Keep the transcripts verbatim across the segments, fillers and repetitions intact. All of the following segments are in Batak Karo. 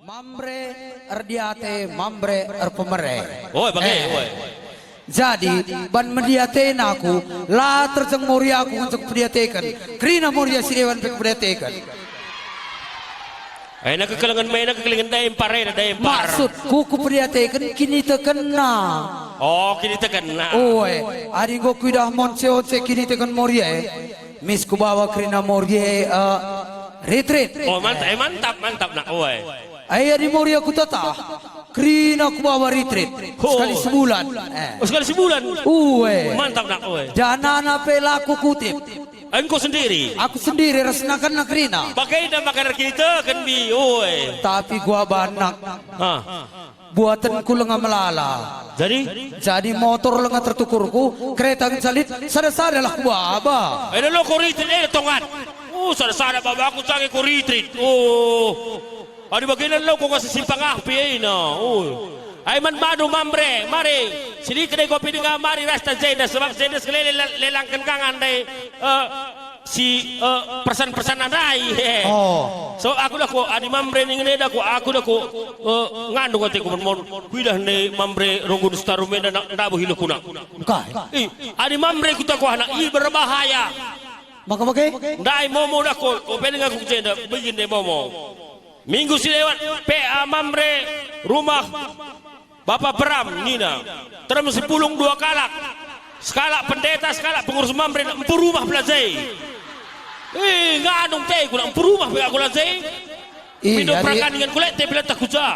Mamre erdiate, mamre erpemere. Oi, bage, eh, oi. Jadi, ban mediatena aku, la terjeng mori aku ngenjek pediateken. Kerina mori si dewan pe kupediateken. Ena kekelengen mena kekelengen dai empar, ena dai empar. Maksudku kupediateken kinitekenna. Oh, kinitekenna. Oi, adi enggo kuidah monce-once kiniteken mori e, mis kubawa kerina mori e, eh, rit-rit. Oh, mantap, eh, mantap, mantap, nak, oi. Ai adi mori aku tetah, kerina kubawa rit-rit. Ho. Sekali sebulan. Eh. Oh, sekali sebulan? Ue. Mantap, nak, oi. Danana pe la kukutip. Engko sendiri? Aku sendiri ras nakanna kerina. Bagenda maka erkiniteken mi, oi. Tapi gua banak. Ha. Buatenku lenga melala. Jadi? Jadi motor lenga tertukurku, kereta ngenca lit, sada-sadalah kubaba. Eh, lo ko rit-rit, eh, tongan. Uh, sada-sada baba aku cage ko rit-rit. Oh. Adi bagenda lo ko ka sesimpang ah pe ina. Oh. Ai man bandu mamre, mari. Sidi kedai kopi denga mari ras ta jenda, sebab jenda sekelele lelangken kangan dai. Eh, si, eh, persan-persan ndai, he. Oh. So, aku dako, adi mamre ningen eda ko, aku dako, eh, ngandung ateku mon, kuidah ndai mamre runggun setarum enda na-, ndabuh ilehkuna. Engkai? Ih, adi mamre kutako anak, ih, berbahaya. Maka bage? Ndai momo dako, ope denga ku jenda, begin ndai momo. Minggu si lewat, P A Mamre rumah Bapa Peram nina, terem si pulung dua kalak. Sekalak pendeta, sekalak pengurus Mamre, empu rumah pe la je. Eh, nganu te kula empu rumah pe aku la je. Ih, pindo jadi perakan dengan kulit te pe la tah kuja.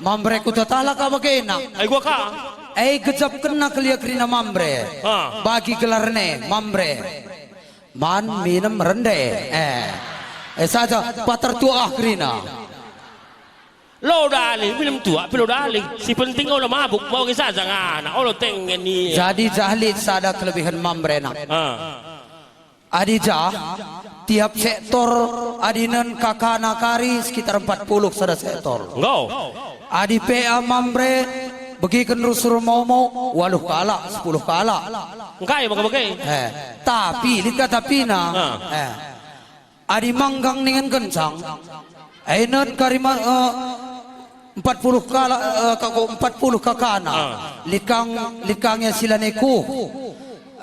Mamre ku tetala ka bagena. Ai gua ka. Eh, gejapkenna kelia kerina Mamre. Ha. Bagi gelarne Mamre. Man minem rende. Eh. Eh, saja patar tua ah kerina. Lo dalih, minem tua, pe lo dalih. Si penting ola mabuk, bage saja ngana, ola tengen ia. Jadi jah lit sada kelebihen Mamre nak. Ah. Adi jah, tiap sektor adi nen kakana kari sekitar empat puluh sada sektor. Enggo. Adi P A Mamre, begiken rusur momo, waluh kalak, sepuluh kalak. Engkai maka bage? Eh, tapi, lit ka tapina. Ah. Eh. Adi manggang ningen kencang, eh, nen kari ma-, eh, empat puluh kalak, eh, kako empat puluh kakana. Ah. Likang, likangnya sila neku.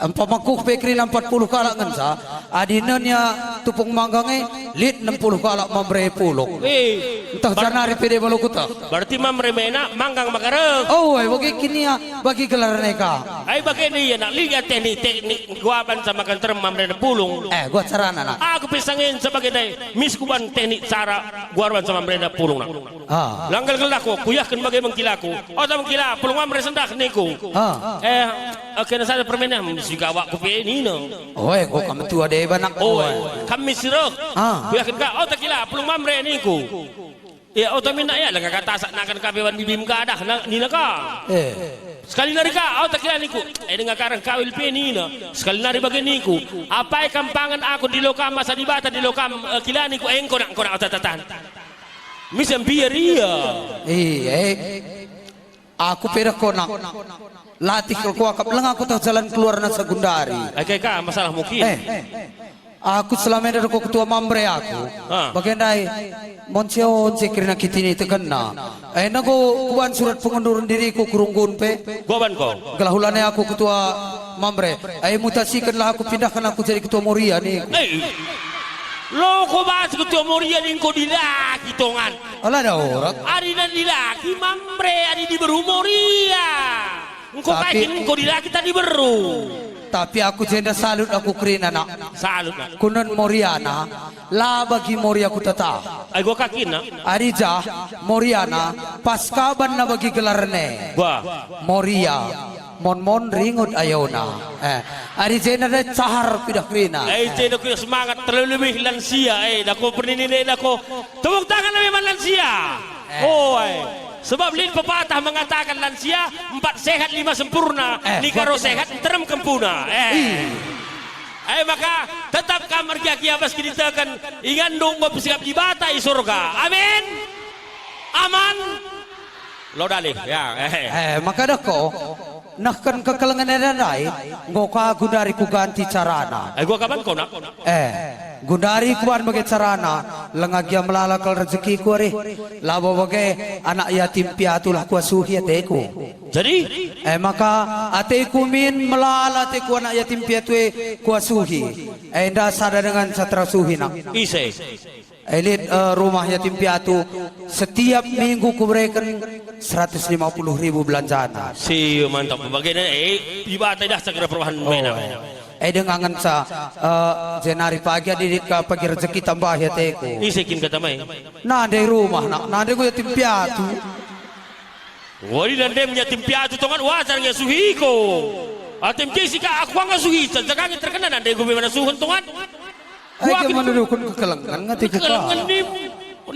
Empama kuh pe kerina empat puluh kalak ngenca, adi nenia tupung manggang e, lit enam puluh kalak Mamre pulung. Eh, entah ber-, janari pe deba lo kutah. Berarti Mamre mena manggang maka reh. Oh, eh, bagi kinia, bagi gelarne ka. Ai bage nia nak liga teknik-teknik guaban sama kan terem Mamre pulung. Eh, gua carana nak. Aku pe sangen sebagai dai, mis kuban teknik cara guaban sama Mamre pulung nak. Ah. Langgal-ngalako, kuyahken bage mengkilaku. Ota mengkila, pulung Mamre sendah niku. Ah. Eh, eh, kena sada permainan, si gawak ku pe nina. Oe, kok kam tua deba nak. Oe, kami si reh. Ah. Kuyahken ka, ota kila, pulung Mamre niku. Ya, ota mina ya, lenga kata sak nakan kape wan bibim ka dah, na-, nina ka. Eh. Sekali nari ka, ota kila niku. Eh, denga kareng kawil pe nina. Sekali nari bage niku. Apai kam pangan aku di lokam masa Dibata di lokam, eh, kila niku, eh, engko nak, engko nak ota tatan. Misa mbiar ia. Iya, eh. Aku pe dako nak. Latih kal kuakap lenga aku tah jalan keluar nasa gundari. Ai kai ka masalah mungkin. Eh. Aku selama ini dako ketua Mamre aku. Ha. Bagendai monce-once kerina kitini tekenna. Eh, nago kuban surat pengunduran diriku kurunggun pe. Goban ko. Gelah ulane aku ketua Mamre. Eh, mutasikenlah aku, pindahken aku jadi ketua Moria nih. Eh. Lo ko bas ketua Moria nih engko dilaki tongan. Ola da orang. Adi nandilaki Mamre, adi diberu Moria. Engko tapi kai kin engko dilaki tadi beru. Tapi aku jenda salut aku kerina nak. Salut, nak. Kunen Moriana, la bagi Moria kutata. Ai gua kakin, nak. Adi jah, Moriana, pas kaban na bagi gelarne. Gua. Moria. Mon-mon ringut ayona. Eh, ari jenda dai cahar kuidah kerina. Eh, jenda kuidah semangat, terlebih-lebih lansia. Eh, dako pernini deh, dako. Tepuk tangan lebih man lansia. Eh. Oi. Sebab lit pepatah mengatakan lansia empat sehat lima sempurna. Eh, nika ro sehat nterem kempuna. Eh. Ih. Eh, maka tetap kam ergia-gia bas kiniteken ingandu enggo pesikap Dibata i surga. Amin. Aman. Lo dalih, ya. Eh. Eh, maka dako. Nehken kekelengen enda ndai, enggo ka gundari kuganti carana. Eh, gua kaban kau nak? Eh. Gundari kuban bage carana, langa gia melala kal rejekiku arih. Labo bage anak yatim piatulah kuasuhi ateku. Jadi? E maka ateku min melala ateku anak yatim piatu e kuasuhi. Enda sada dengan sa terasuhi nak. Ise? Elit, eh, rumah yatim piatu setiap minggu kubereken seratus lima puluh ribu belanjana. Si mantap. Bagena, eh, Dibata idah segera perubahan. Oh, mena. Eh, dengangenca, eh, jenari pagi adi lit ka pagi rejeki tambahi ateku. Ise kin kata mai? Nande rumah nak, nande ku yatim piatu. Wari nande yatim piatu tongan wajar nge suhiko. Atim jesi ka aku ngasuhi, jaga nge terkena nande ku memang suhun tongan. Ai gua gin menuduhken kekelengen ngati ku ka. Kekelengen nim,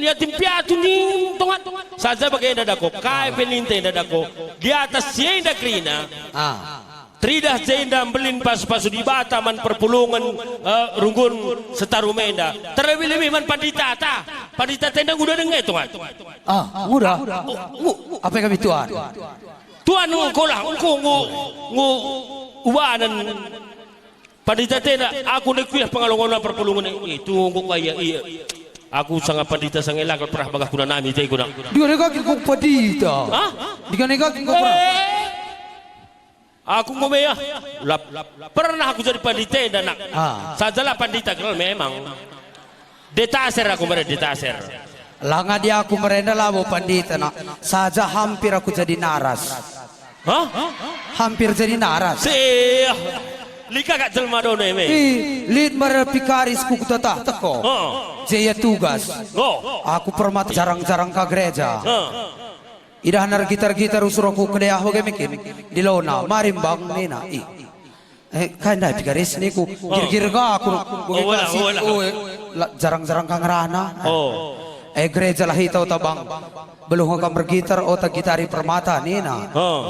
yatim piatu nim tongan. Saja bagenda dako, kai pe ninta enda dako. Di atas si enda kerina. Ah. Teridah jenda mbelin pasu-pasu Dibata man perpulungen, eh, runggun setarum enda. Terlebih-lebih man pandita ta. Pandita ta enda nguda denge tongan. Ah, nguda. Ngu-, ngu-, Apa kami tuan? Tuan engko lah, engko ngu, ngu ubanen. Pandita tena, aku ndai kuidah pengalongan perpulungen e. Eh, tunggu ka ia, ia. Aku sanga pandita sanga la kal pernah bagah kunanami te guna. Dia nega kin kuk pandita. Hah? Dia nega kin kuk pernah. Eh. Aku nggo mea. Lap, pernah aku jadi pandita enda nak. Ah. Sajalah pandita kal memang. Detaser aku mere detaser. Langa di aku merenda labo pandita nak. Saja hampir aku jadi naras. Hah? Hampir jadi naras. Seh, lika kak jelma done me. Ih, lit mara pikaris ku kutatah teko. Oh. Je ia tugas. Oh. Aku permat jarang-jarang ka gereja. Oh. Idah nergitar-gitar usur aku kedeah bage mekin. Dilona, mari mbang nina. Ih. Eh, kai ndai pikaris niku. Oh. Girgir ka aku. Bage oh, kasih, oh, oh, eh, la, jarang-jarang ka ngerana. Oh. Eh, gereja lah ita ota bang. Beluh nge kam ergitar, ota gitari permata, nina. Oh.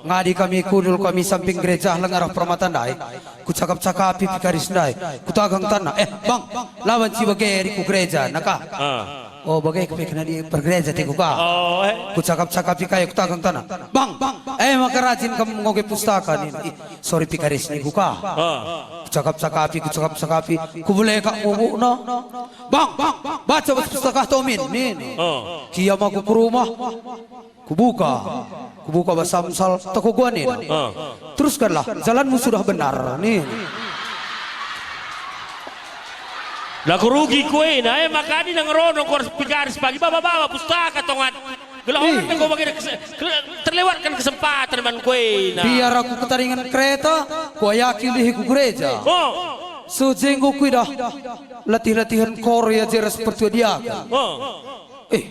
Ngadi kami kundul kami samping gereja lengarah permata ndai. Kucakap-cakapi pikaris ndai. Kutagang tanna. Eh, bang, lawan si bage adi ku gereja, naka. Ah. Oh, bage kepe kena di pergereja teku ka. Oh, eh. Kucakap-cakapi kai kutagang tanna. Bang, eh, maka rajin kam ngoge pustaka, nina. Ih, sorry pikaris niku ka. Ah. Kucakap-cakapi, kucakap-cakapi. Kubele kak ngubukna. Bang, baca bas pustaka tomin, nina. Ah. Kiam aku ku rumah. Kubuka. Kubuka bas Amsal, toko gua nina. Ah. Teruskanlah, jalanmu sudah benar, nina. Lah kurugi kuena, eh, maka adi nang rono ku pikaris pagi, baba-baba pustaka tongan. Gelah orang engko bage kes-, ke-, terlewatkan kesempatan man kuena. Biar aku ketaringan kereta, kuayaki lihi ku gereja. Oh. Sejenggo kuidah, latih-latihan kor ia jeras pertua diakan. Oh. Eh,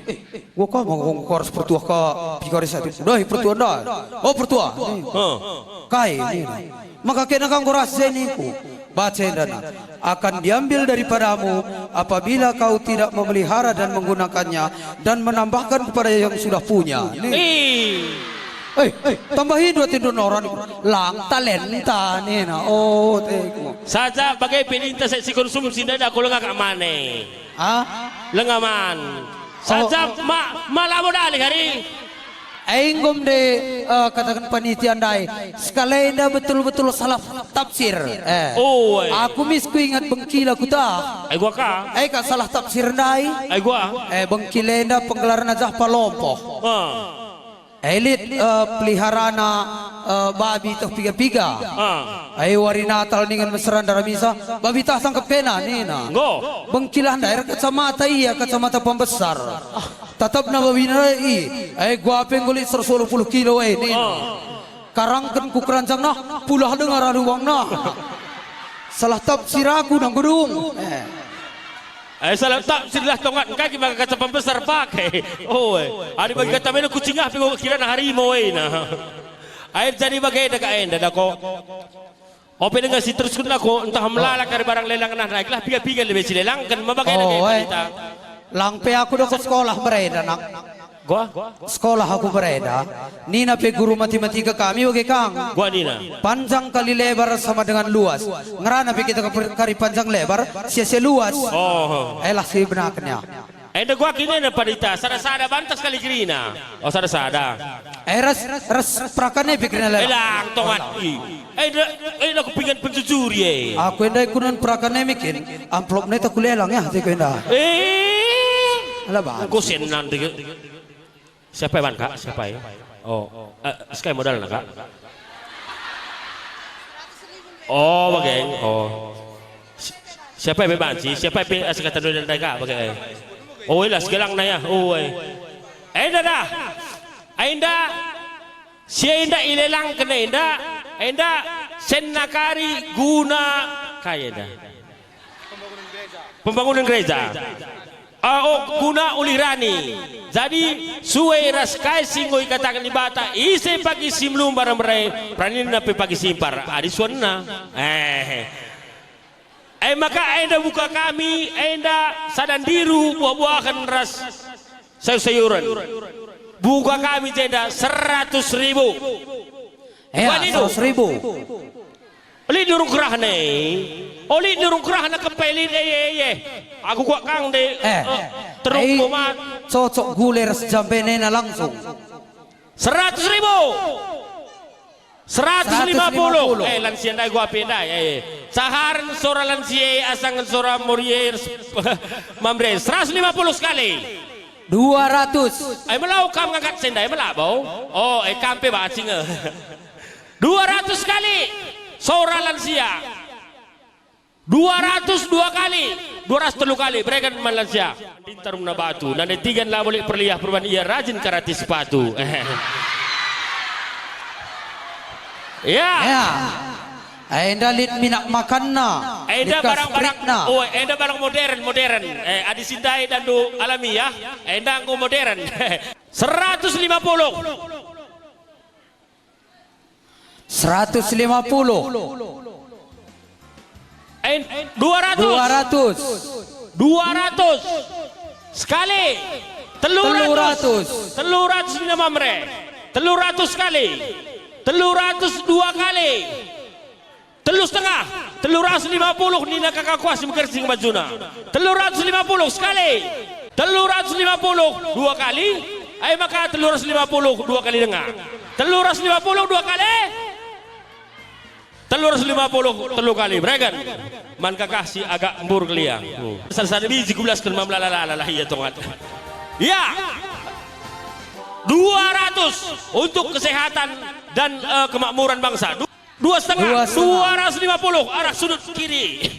gua ka mau kor pertua ka pikaris adi. Udah, pertua ndai. Oh, pertua. Oh. Kai, nina. Maka kena kanggo ras jeniku. Baca endana. Akan diambil daripadamu apabila kau tidak memelihara dan menggunakannya dan menambahkan kepada yang sudah punya. Nih. Eh, eh, tambahi dua tindu noran. Lang talenta nina. Oh, teku. Saja bage pe ninta sek sikonsumsi ndai aku lengak mane. Ah? Lengaman. Oh. Saja ma, ma labo dalih ari. Ai enggo nde, eh, kataken panitia ndai, sekalenda betul-betul salah tafsir. Eh. Oh, eh. Aku mis kuingat bengkila kutah. Ai gua ka. Eh, kak salah tafsir ndai. Ai gua. Eh, bengkila enda penggelarna jah palompoh. Ah. Elit, eh, peliharana, eh, babi toh piga-piga. Ah. Ai wari Natal ningen mesera ndaramisa, babi tah tangkep kena nina. Enggo. Bengkila ndai erkacamata ia, kacamata pembesar. Tatapna babina i, ai gua pe nggo lit seratus waluh puluh kilo e nina. Ah. Karangken ku keranjangna, pulah denga alu bangna. Salah tafsir aku nang gedung. Eh. Eh, salah tafsir lah tongat, engkai maka kaca pembesar pake. Oh, eh. Adi bagi kata mena kucingah pe kira na harimau, eh, nah. Ai jadi bage enda ka enda dako. Ope denga si terusken lako, ntah melala kari barang lelang nah, naiklah piga-piga lebe si lelangken, ma bage dage eh. Panita. Lang pe aku doh sekolah berenda, nak. Gua? Sekolah aku berenda. Nina pe guru matematika kami bage kang. Gua nina. Panjang kali lebar sama dengan luas. Ngerana pe kita ke per-, kari panjang lebar, sia-sia luas. Oh. Elah si benakennya. Enda gua kini na padita, sada-sada bantas kali kerina. Oh, sada-sada. Eh, ras, ras perakan e pe kerina lelang. Elang, tongat. Ih. Enda, enda aku pinggan penjujur ye. Aku enda ikunan perakan e mikin, amplop ne tak kulelang ya, hatiku enda. Eh. Alah, bang. Engko senang dege. Siapa ya, Bang, Kak? Siapa ya? Oh, eh, sekai modalna, Kak? Oh, bage. Oh. Si-, siapa ya, Banci? Siapa ya, asa kata dulu ndai, Kak? Bage. Oh, ilah, segelang na ya. Oh, eh. Enda dah. Enda. Si enda ilelangken enda. Enda senna kari guna kai enda? Pembangunan gereja. Ah, oh, guna ulih rani. Jadi, sue ras kai si enggo ikataken Dibata, ise pagi si melumbar mere, peraninna pe pagi simpar. Adi suanna. Eh. E maka enda buka kami, enda sada ndiru buah-buahen ras sayur-sayuren. Buka kami jenda seratus ribu. Ya, seratus ribu. Lit nurung kerahna e. Oh, lit nurung kerahna kepe lit, eh, eh, eh. Aku kuakang de, eh, eh, teruk eh, bomat. Cocok gule ras jambenena langsung. Seratus ribu. Seratus lima puluh. Seratus lima puluh. Eh, lansia ndai gua pe ndai, eh. Saharen sora lansia e, asangken sora moria e, ras mamre. Seratus lima puluh sekali. Dua ratus. Eh, melau kam ngangkat senda, eh, melabo. Oh, eh, kam pe bacing, eh. Dua ratus kali sora lansia. Dua ratus dua kali, dua ratus telu kali, bereken man lansia. Pintar guna batu, nande tigan labo lit perliah perubahan ia rajin karati sepatu. Ya. Ya. Enda lit minak makanna, enda lit barang-barang, spritna. Oh, enda barang modern, modern. Eh, adi sindai dandu alamiah, enda enggo modern. Seratus lima puluh. Seratus lima puluh. En, dua ratus. Dua ratus. Dua ratus. Sekali. Telu ratus. Telu ratus. Telu ratus nina mamre. Telu ratus sekali. Telu ratus dua kali. Telu setengah. Telu ratus lima puluh nina kaka kuas megersi majuna. Telu ratus lima puluh sekali. Telu ratus lima puluh dua kali. Ai maka telu ratus lima puluh dua kali denga. Telu ratus lima puluh dua kali. Telu ratus lima puluh telu kali. Bereken. Man kakah si agak embur kelia. Hmm. Sada-sada biji kubelasken mam lalala ia tongat. Ya. Dua ratus untuk kesehatan dan, eh, kemakmuran bangsa. Du-, dua setengah. Dua setengah. Dua ratus lima puluh arah sudut kiri.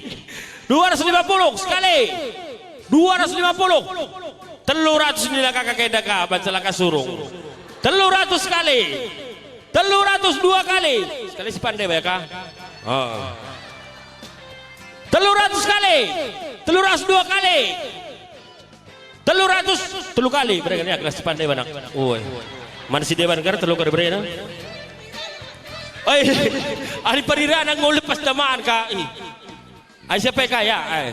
Dua ratus lima puluh sekali. Dua ratus lima puluh. Telu ratus nina kaka kenda ka, banca laka surung. Telu ratus sekali. Telu ratus dua kali. Sekali si pande ya, Kak? Heeh. Telu ratus kali. Telu ratus dua kali. Telu ratus telu kali. Bereken ya, kelas si pande banak. Ue. Man si deban kar telu kali berena. Oi, ari parirana nggo lepas damaan, Kak. Ih. Ai siapa ya, Kak, ya? Ai.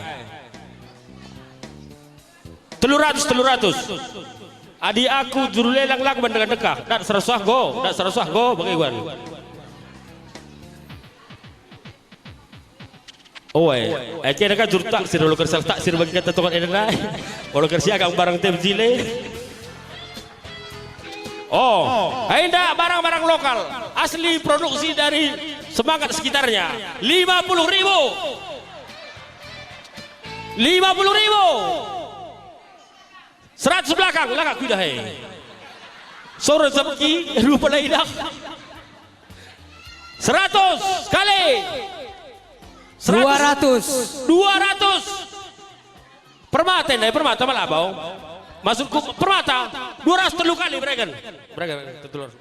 Telu ratus, telu ratus. Adi aku juru lelang lang mendekah-dekah. Dat serasah go, dat serasah go, bagi wan. Oe, eh, kena kan juru taksir, olo kersa taksir bagi kata tukang enda nai. Olo kersi agang barang tem jile. Oh, enda barang-barang lokal, asli produksi dari Semangat sekitarnya. Lima puluh ribu. Lima puluh ribu. Seratus belakang, belakang kuidah, he. Sore sabeki, rupa la idah. Seratus kali. Seratus. Dua ratus. Dua ratus. Permata, ne, permata, malabau. Maksudku, permata. Dua ratus telu kali, bereken. Bereken, bereken, telu ratus.